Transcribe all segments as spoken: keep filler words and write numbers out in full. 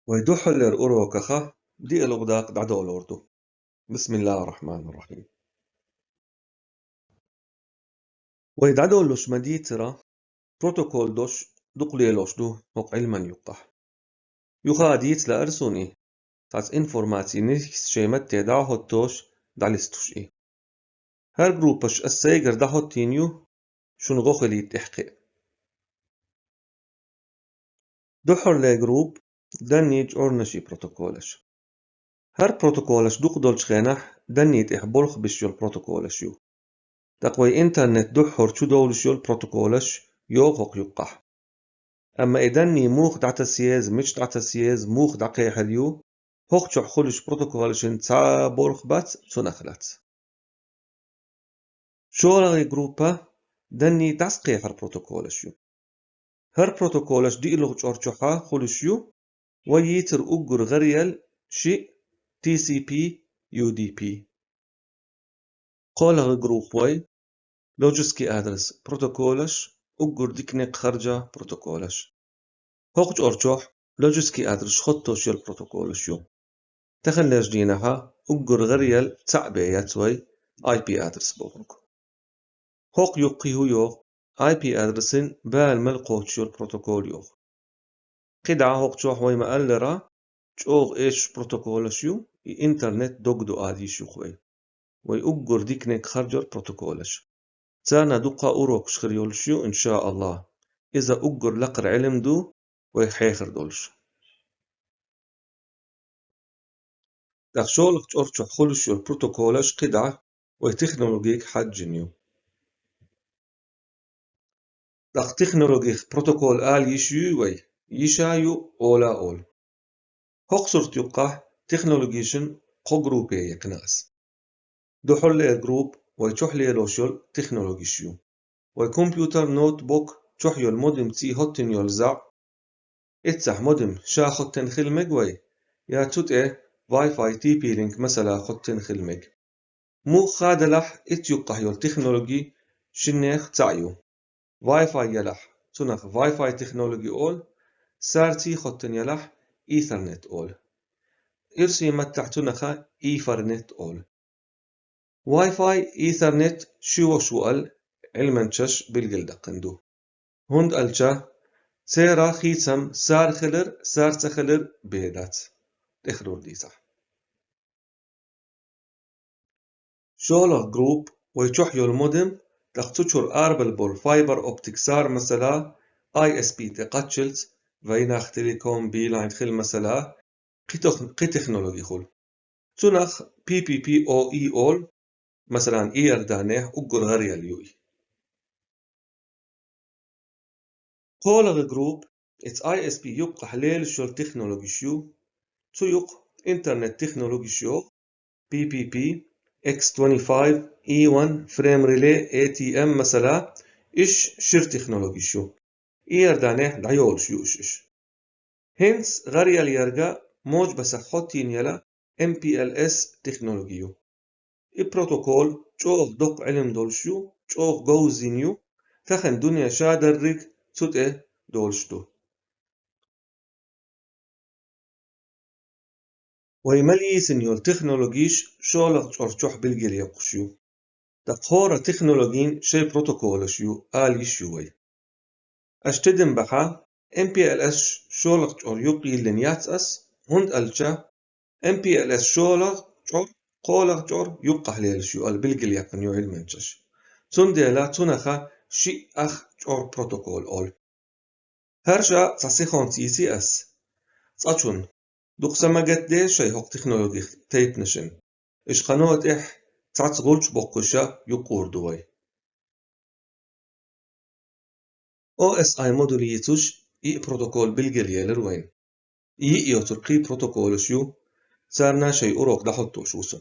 Вай духхьаллера урокаха диълагӀа дакъа дӀадолор ду. بسم الله الرحمن الرحيم. Вай дӀадоллуш ма дийцара, протокол дош дукха лелош ду хӀокху Ӏилман юккъахь. Юха а дийца лаьара суна и, цхьацца информаци нийса шайн метте дӀахӀоттош, дӀалистуш и. ХӀара группаш ас сайгара дӀахӀоттийна ю, шуна гӀо хилийта тӀехь кхин а. Духхьарлера группа данний чӀорнаши протоколаш. ХӀара протоколаш дукха долчу хенахь данний тӀехь болх беш йолу протоколаш ю. ТӀаккха вай интернет духхьара чу довлуш йолу протоколаш йогӀу хӀокху юккъахь. Амма и данний муха дӀатаса еза, мича дӀатаса еза, муха дӀакхехьар ю, хӀокху чохь хуьлуш протоколашна цхьа а болх бац цунах лаьцна. ШолгӀа группа данний дӀасакхехьар протоколаш ю. ХӀара протоколаш диълагӀа чӀор чохь хуьлуш ю, вай йийцар уггар гӀараяьлла шиъ Т С П, Ю Д П. КхоалгӀа группа вай логический адрес протоколаш, уггар дика некъ харжа протоколаш. ХӀокху чӀор чохь логический адрес хоттош йолу протоколаш ю. Таханлерчу дийнахьа уггар гӀараяьлла цхьаъ бен яц вай I P адрес бохург. ХӀокху юккъе хӀу йогӀу, I P адресийн бала мел кхочуш йолу протокол йогӀу. КхидӀа хӀокху чохь вай ма-аллара, чӀогӀа эшаш протоколаш ю, и интернет дог ду ала йиш ю-кх вай. Вай уггар дика некъ харжар протоколаш. Царна дуккха урокаш хир йолуш ю, иншааллахӀ. Иза уггар лакхара Ӏилма ду вайх хьехар долуш. ТӀаккха шолгӀа чӀор чохь хуьлуш йолу протоколаш кхидӀа вай технологига хьаьжжина ю. ТӀаккха технологих протокол ала йиш юй вай, йиш а ю, ола а олу. ХӀокху сурт юккъахь технологишна кхо группе яьккхина ас. Духхьарлера группа вай чохь лелош йолу технологиш ю. Вай компьютер, ноутбук чохь йолу модемций хоттина йолу зӀе. Эццахь модем ша хоттина хила мега вай, я цу тӀе Wi-Fi, T P-Link масала хоттина хила мега. Муха а делахь, эцу юккъахь йолу технологи шиннех цхьаъ ю. Wi-Fi елахь, цунах Wi-Fi технологи олу, сарций хоттина елахь, Ethernet олу. Ирсийн маттахь цунаха Ethernet олу. Wi-Fi, Ethernet ши вош ву аьлла, Ӏилманчаш билгалдаьккхина ду. ХӀунда аьлча церан хийцам сар хилар, сар ца хилар бен дац, тӀехула дийцахь. ШолгӀа группа вай чохь йолу модем, тӀаккха цу чуьра арабала болу fiber optic сар масала, I S P тӀе кхаччалц, вайнах Telecom, Beeline хила масала, кхин тох-, кхин технологи хуьлу. Цунах P P P oe олу, масалан, Иорданехь уггар гӀараяьлла ю и. КхоалгӀа группа, эцу I S P юккъахь лелаш йолу технологиш ю, цу юккъе интернет технологиш йогӀу, P P P, X twenty-five, E one, Frame Relay, A T M масала, иш шира технологиш ю. Иорданехь дӀайолуш ю уьш иш. ХӀинца гӀараяьлла ерг а можа басахь хоттийна яла M P L S технологи ю. И протокол чӀогӀа доккха Ӏилма долуш ю, чӀогӀа говзина ю, тахана дуьне шадерриг цу тӀе долуш ду. Вай мел йийцина йолу технологиш шолгӀа чӀор чохь билгалъяьккхуш ю. ТӀаккха хӀора технологин шайн протоколаш ю, ала йиш ю вай. Аша тидам бахьа, M P L S шолгӀа чӀор юкъ йиллина яц ас, хӀунда аьлча M P L S шолгӀа чӀор, кхоалгӀа чӀор юккъахь лелаш ю аьлла билгалъяьккхина ю Ӏилманчаш. Цундела цунаха шиъ ах чӀор протокол олу. ХӀара ша цхьа сихонца йийци ас. Цкъачунна дукха са ма гатде шайн хӀокху технологих тайпанашна. Иш хано тӀехь цхьацца гӀулч боккхуша юккъур ду вай. O S I модуль йийцуш, йиъ протокол билгалъелира вайна. И йиъ йоцург кхин протоколаш ю, царна шайн урок дӀахӀоттош ву со.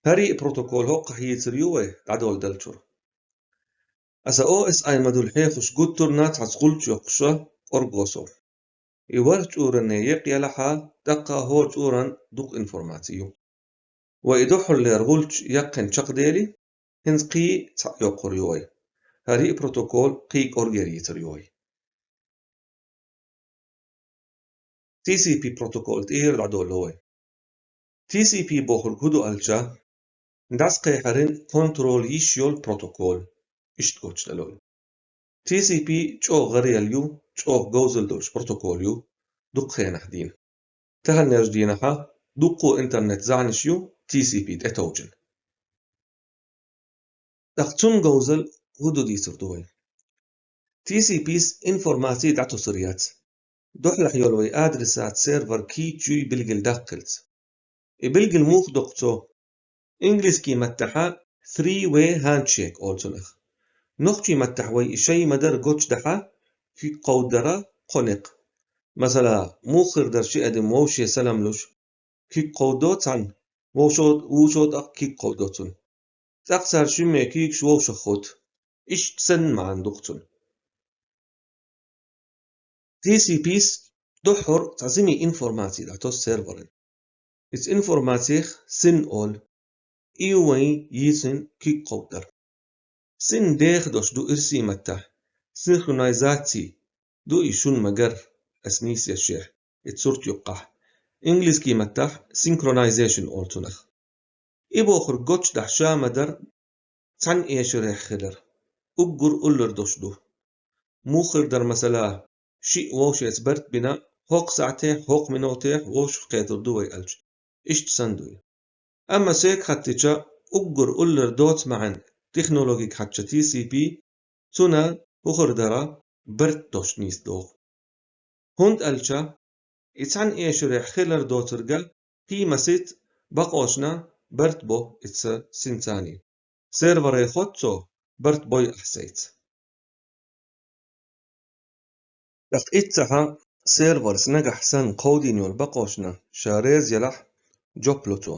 ХӀара йиъ протокол хӀоккхахь йийцар ю вай дӀадолу делчуьра. Аса O S I модуль хьехуш гуттарна цхьацца гӀулч йоккхуша кӀорго со. И варх чӀуранне екъ елахьа, тӀаккха хӀора чӀуран дукха информаци ю. Вай и дуьххьарлера гӀулч яьккхина чекхдели, хӀинца кхин цхьаъ йоккхур ю вай. ХӀара йиъ протокол кхин кӀоргера йийцар ю вай. Ти Си Пи протокол тӀера дӀадолалу вай. Ти Си Пи бохург хӀун ду аьлча, дӀасакхехьаран контроль йиш йолу протокол, иштта гочдалур. Ти Си Пи чӀогӀа гӀараяьлла ю, чӀогӀа говзалла долуш протокол ю, дукха хенахь дийна. Таханлерчу дийнахьа дуккха интернет зӀенаш ю Ти Си Пи тӀетовжина. ТӀаккха цунна говзалла хӀун ду дийцур ду вай. Ти Си Пис информаци дӀатосур яц. Дуьхьалахь йолу вай адресат сервер кийча юй билгалдаккхалц. И билгал муха доккху цо? Ингалски маттахьа three-way handshake олу цунах. Нохчийн маттахь вай и шайн ма-дарра гочдахьа, куьг кховдадара кхо некъ. Масала, муха хир дара ши адам вовше салам луш, куьг кховдадо цхьанна, вовшо, вукхо тӀаккха куьг кховдадо цунна. ТӀаккха цара шимме куьйгаш вовшаххуьйту. Иштта санна маьӀна ду-кх цуьнан. Ти Си Пис дуьххьара цхьа зӀене информаци дӀатосу серверна. Иза информацих син олу, и ю вайн йийцина куьг кховдадар. Син деха дош ду ирсийн маттахь, синхронизаци ду и шуна ма-гарра, ас нийса еш, и сурт юккъехь. Ингалски маттахь synchronization олу цунах. И бохург гочдахь ша ма-дарра, цхьана эшарех хилар. Уггар уллера дош ду. Муха хир дара, масала, шиъ вовшеца барт бина, хӀокху сахьтехь, хӀокху минотехь вовшахкхетар ду вай аьлча. Иштта санна ду и. Амма соьга хаттича, уггар уллера доцу маьӀна технологиг хьаьжча Ти Си Пи, цунна хӀун хир дара, барт дош нийса догӀу. ХӀунда аьлча и цхьана эшарех хилар доцург кхин масийтта бакъонашна барт бо иза синца. Сервере хотту цо, барт бой ахь сайца. ТӀаккха иццахьа серверс нагахь санна кховдийна йолу бакъонашна ша реза елахь, жоп ло цо.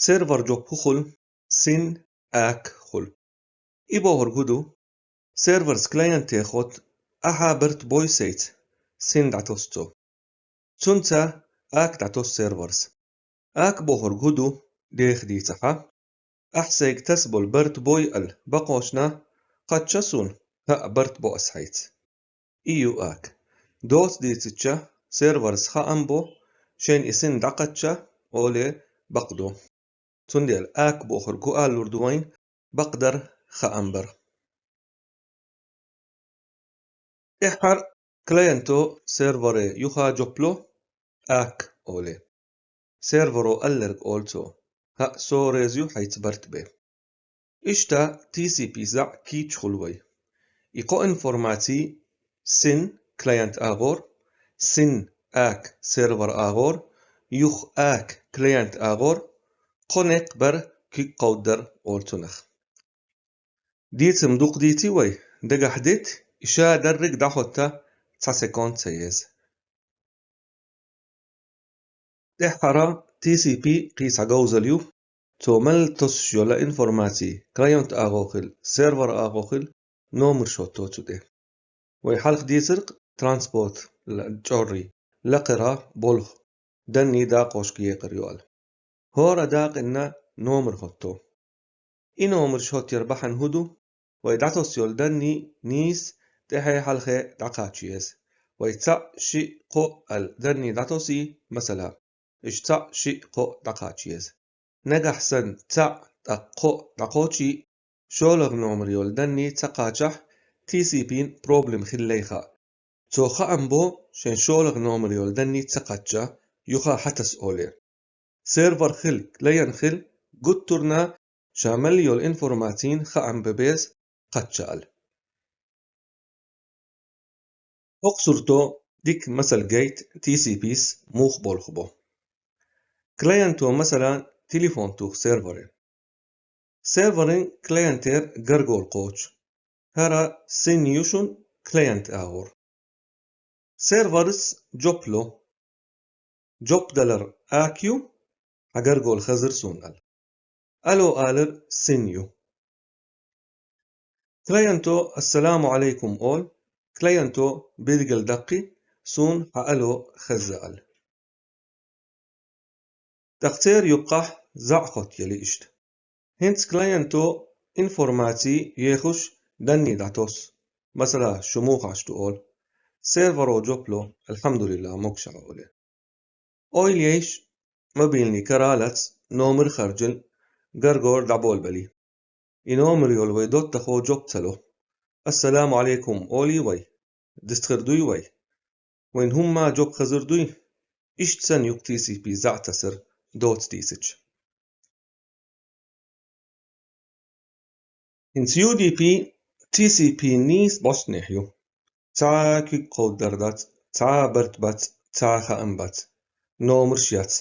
Сервер жоп хӀун хуьлу? Син, ак хуьлу. И бохург хӀун ду? Серверс клиенте хотту, ахьа барт бой сайца, син дӀатосу цо. Цунца ак дӀатосу серверс. Ак бохург хӀун ду, деха дийцахьа? Ахь сайга таса болу барт бой аьлла бакъонашна, кхачча суна, хӀаъ, барт бо ас хьайца. И ю ак. Доца дийцича, серверс хаам бо, шайна и син дӀакхачча, оле бакъдо. Цундела ак бохург хӀун алалур ду вайн, бакъдар, хаам бар. ТӀаьххьара клиенто сервере юха жоп ло, ак оле. Серверо алларг олу цо: хӀаъ, со реза ю хьайца барт бе. Иштта Ти Си Пи зӀе кийча хуьлу вай. И кхо информаци, син, клиент агӀор, син, ак, сервер агӀор, юха ак, клиент агӀор, кхо некъ бар, куьг кховдадар олу цунах. Дийцам дукха дийци вай, дагахь дита, и ша дерриг дӀахӀотта цхьа секунд ца еза. ТӀаьххьара Ти Си Пи кхин цхьа говзалла ю, цо мел тосуш йолу информаци, клиент агӀо хила, сервер агӀо хила, номерш хӀотто цу тӀе. Вай хьалха дийцира-кх транспорт, ла-, чӀорри, лакхара болх, данни дакъошка екъар ю аьлла. ХӀора дакъинна номер хӀотто. И номерш хӀоттаяр бахьана хӀун ду? Вай дӀатосу йолу данни нийса тӀаьхье-хьалхе дӀакхача еза. Вай цхьаъ, шиъ, кхоъ аьлла данни дӀатосий, масала, иштта цхьаъ, шиъ, кхоъ дӀакхача еза. Нагахь санна цхьаъ, тӀаккха кхоъ дӀакхочий, шолгӀа номер йолу данни ца кхачахь, Ти Си Пин проблема хилла хаьа. Цо хаам бо, шайн шолгӀа номер йолу данни ца кхачча, юха хьатаса оле. Сервер хила, клиент хила, гуттарна ша мел йолу информацин хаам бан беза, кхачча аьлла. ХӀокху сурто дика масал гайта Ти Си Пис муха болх бо. Клиенто, масала, телефон туху сервере. Серверин клиентера гаргол кхочу. ХӀара син ю шуна клиент агӀор. Серверс жоп ло. Жоп далар ак ю, хьан гаргол хезира суна аьлла. Алло алар син ю. Клиенто «Ассаламу Ӏалайкум» олу, клиенто билгал даккхи, суна хьан алло хезна аьлла. ТӀаккха церан юккъехь зӀе хӀотта яли иштта. ХӀинца клиенто информаци ехуш данни дӀатосу. Масала, шу муха Ӏаш ду олу. серверо жоп ло, الحمد لله, могаш хьаоле. Ойла ейша, мобильный каралац, номер харжал, гаргор дӀаболабале. И номер йола вай доттагӀо жоп ца ло. Ассаламу Ӏалайкум олий вай, дистхир дуй вай? Вайна хӀумма жоп хазар дуй? Иштта санна юкъ Т С П зӀатасар доца дийцача. ХӀинца U D P T C P нийса бӀостанехьа ю. Цхьа куьг кховдадар дац, цхьа барт бац, цхьа хаам бац. Номерш яц.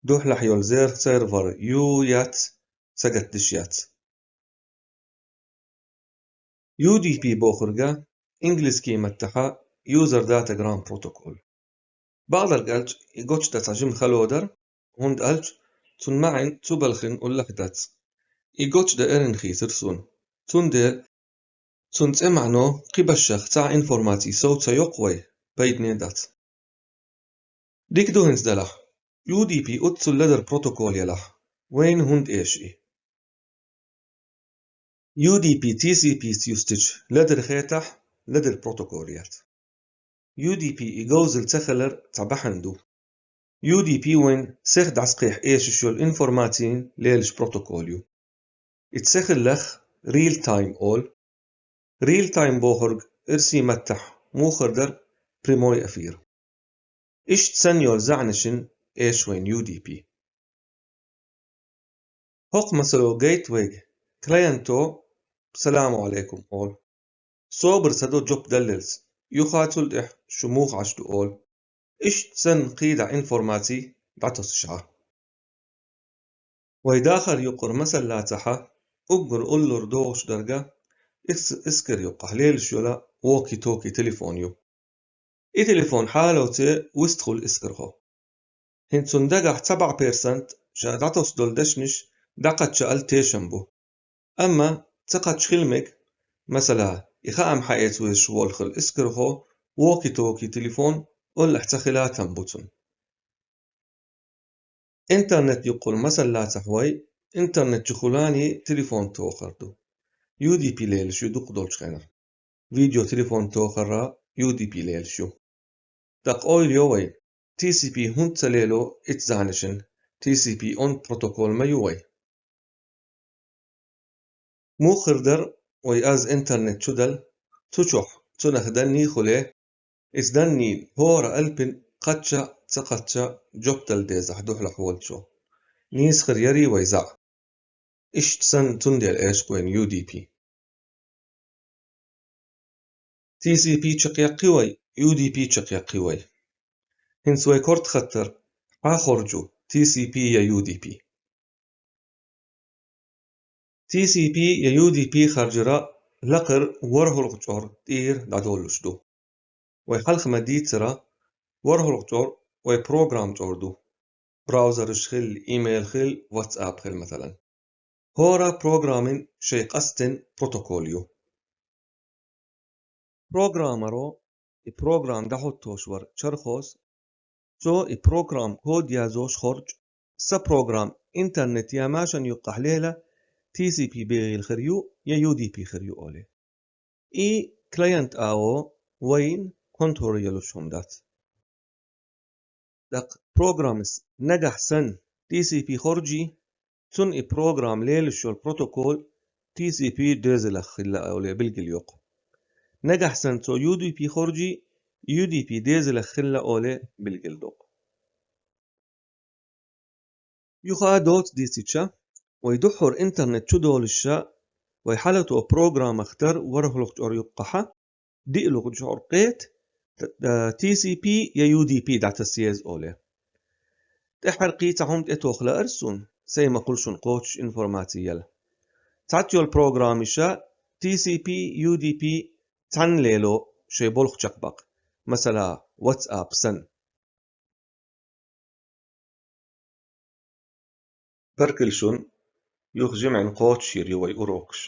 Духьалахь йола зер-, сервер ю яц, сагатдеш яц. U D P бохург инглизкий маттахьа User Datagram Protocol. Бакъдолга аьлча, и гочда цхьа жима хало дар, хӀунда аьлча цун маӀан цу балхана уллехь дац. И гочда эрна хийцар суна. Цундела цун цӀе маӀано кхибашшах цхьа информаци сов ца йоккху вай, пайдане дац. Дика ду хӀинца делахь, U D P уццул ледара протокол елахь, вайна хӀунда эш и? U D P T C P-ца юстича ледара хетахь, ледара протокол яц. U D P и говзал ца хилар цхьа бахьана ду. U D P вайна сиха дӀасакхехьа эшаш йола информаци лелаш протокол ю. И ца хиллех real time олу. Real time бохург эрсий маттахь муххар дар прямой эфир. Иштта санна йолу зӀанашна эш вайна U D P. ХӀокху масало гайта вайга клиенто «Саламу Ӏалайкум» олу. Собар ца до жоп даллалц, юха цул тӀаьхьа «Шу муха Ӏаш ду?» олу. Иштта санна кхидӀа информаци дӀатосуш Ӏа. Вай дахар юккъара масал лацахьа, уггар уллур догӀуш дарга, ис-, искар юккъахь лелаш йола walkie-talkie телефон ю. И телефон хьалоций вистхула искархо. ХӀинца цунна дагахь цхьа бӀе процент ша дӀатосуш долу дешнаш дӀакхаччалц тешам бу. Амма ца кхаччалц хила мега, масала, и хаам хьаэца везаш волу хила искархо, walkie-talkie телефон уллехь ца хила там бу цунна. Интернет юккъул масал лацахь вай, интернет чухулани телефон тохар ду. U D P лелаш ю дукха долчу хенахь. Видео телефон тохарра U D P лелаш ю. ТӀаккха ойла йо вай, T C P хӀунда ца лело итт зӀанашна, T C P он протокол ма ю вай. Муххар дар вай аз интернет чу дала, цу чохь цунах данни хуьлу, иза данни хӀора алпин кхачча а, ца кхачча а жоп дала дезахь духьалахь волчо. Нийса хир ярий вай зӀа. Иштта санна цундела эшкъа вайна U D P. T C P чекхъяккхи вай, U D P чекхъяккхи вай. ХӀинца вай корта хаттар, хьан хоржу, T C P я U D P? T C P я U D P харжара лакхара ворхӀалгӀа чкъор тӀера дӀадолуш ду. Вай хьалха ма дийццара, ворхӀалгӀа чкъор вай программа чкъор ду. Браузерш хила, имейл хила, WhatsApp хила, масалан. ХӀора программин шайн къастина протокол ю. Программаро и программа дӀахӀоттош вара чархос, цо и программа код язош хоржу, сан программа интернет я машан юккъахь лела, T C P бегӀийла хир ю я U D P хир ю олий. И клиент а ву, вайн контроль йолуш хӀума дац. ТӀаккха программас нагахь санна T C P хоржий, цунна и программа лелаш йолу протокол T C P дезалах хилла олий билгал йоккху. Нагахь санна цо U D P хоржий, U D P дезалах хилла олий билгал доккху. Юха доцца дийцича, вай духхьара интернет чу долуша, вай хьалато программах тар ворхӀалгӀа чкъор юккъахьа, диъ лугӀу чкъор кхета, т-, а, T C P я U D P дӀатасса еза олий. ТӀаьххьара кхин цхьа хӀума тӀетоха лаара суна, сайн ма-хуьллу шуна кхочуш информаци яла. Цхьацца йолу программаша T C P, U D P цхьаьна лело шайн болх чекхбаккха, масала, WhatsApp санна. Баркалла шуна, юха жимӀин кхочушйийр ю вай урокаш.